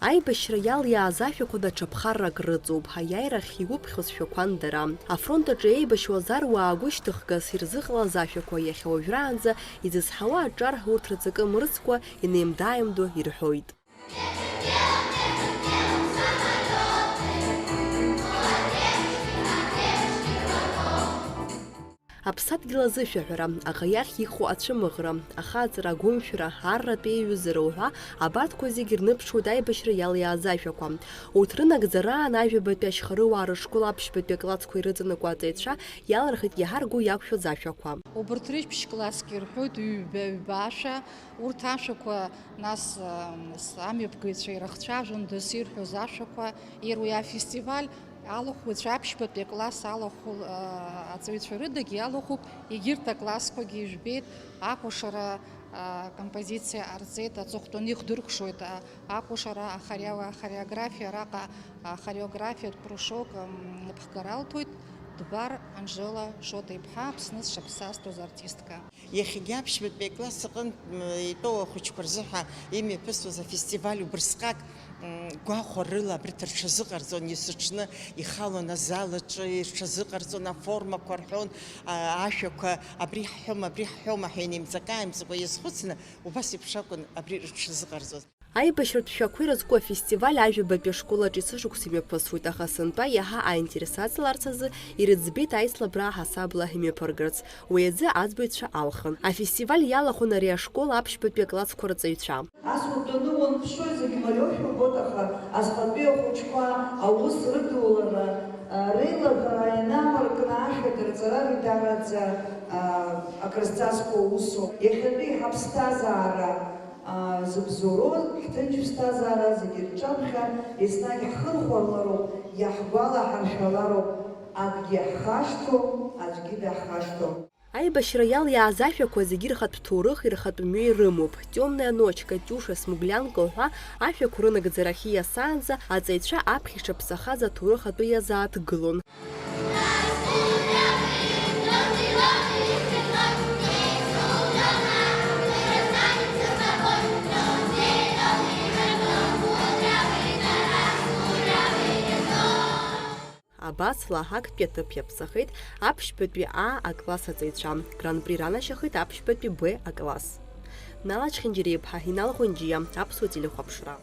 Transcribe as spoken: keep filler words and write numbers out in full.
Аибашьра иалиааз ашәақәа даҽа ԥхаррак рыҵоуп, аиааирахь иуԥхьоз шәақәан дара. Афронт аҿы еибашьуаз аруаа гәышьҭыхгас ирзыҟалаз ашәақәа иахьа уажәраанӡа изызҳауа аҿар урҭ рҵакы мырӡкәа инеимда-ааимдо ирҳәоит. Аԥсадгьыл азышәаҳәара, аӷа иахь иҟоу ацәымӷра, ахаҵара, агәымшәара, арратә еиҩызара уҳәа абарҭқәа зегьы рныԥшуеит аибашьра иалиааз ажәақәа. Урҭ рынагӡараан ажәабатәи ашьхарыуаа рышкол аԥшьбатәи аклассқәа ирыҵанакуа аҵаҩцәа иалырхит иаҳа ргәы иақәшәаз ашәақәа. Убырҭ рыжәбжь классгьы ирҳәоит ҩба-ҩба ашәа, урҭ ашәақәа нас, ам, с-, амҩаԥгаҩцәа ирыхцәажәон дас ирҳәоз ашәақәа, иара уи афестиваль алахәуцәа, аԥшьбатәи акласс алахәыл, а, аҵаҩцәа рыдагьы иалахәуп, егьырҭ аклассқәагьы ижәбеит, акәашара, а, композициа ҟарҵеит, аҵыхәтәаны ихдыркәшоит, а, акәашара, ахорео-, ахореографиа, араҟа ахореографиатә кружок, м, ԥхгаралҭоит, Дбар Анжела Шоҭа-иԥҳа, Аԥсны зҽаԥсазтәыз артистка. Иахьагьы аԥшьбатәи акласс аҟынтә, м, итәоу ахәыҷқәа рзыҳәа имҩаԥысуаз афестиваль убырсҟак, м, гәахәарыла абарҭ рҽазыҟарҵон, есыҽны ихалон азал аҿы, рҽазыҟарҵон, аформақәа рҳәон, а, ашәақәа, абри ҳҳәома, абри ҳҳәома ҳәа инеимҵакы-ааимҵакуа иазхәыцны, убас еиԥш акәын абри рҽазыҟарҵоз. Аибашьратә шәақәа ирызку афестиваль ажәабатәи ашкол аҿы есышықәса имҩаԥысуеит, аха сынтәа иаҳа аинтерес аҵаларц азы ирыӡбеит аицлабра аҳасабала имҩаԥыргарц. Уи азы аӡбаҩцәа алхын. Афестиваль иалахәын ари ашкол аԥшьбатәи аклассқәа рҵаҩцәа. Ас утәаны уанԥшуа зегьы мариоушәа убоит, аха асҟатәи ахәыҷқәа аус рыдулара, а, реилаҳәара ианалыркны ашәа дырҵара ридараӡа, а, акрызҵазкуа усуп. Иахьатәи ҳаԥсҭазаара, а, зыбзоуроу, ҳҭынч ԥсҭазаара зегьы рҿаԥхьа еснагь ҳхырхәарлароуп, иаҳгәалаҳаршәалароуп, акгьы ҳхашҭуам, аӡәгьы даҳхашҭуам. Аибашьра иалиааз ашәақәа зегьы рхатә ҭоурых, ирхатә мҩа ирымоуп. Тёмная ночь, Катюша, Смуглянка уҳәа ашәақәа рынагӡарахьы иасаанӡа аҵаҩцәа аԥхьа ишаԥсахаз аҭоурых атәы иазааҭгылон. Абас ла актәи аҭыԥ иаԥсахеит аԥшьбатәи А акласс аҵаҩцәа, гран-при ранашьахеит аԥшьбатәи Б акласс. Нала Чхинџьариа-иԥҳа, Инал Ҟәанџьиа, Аԥсуа телехәаԥшра.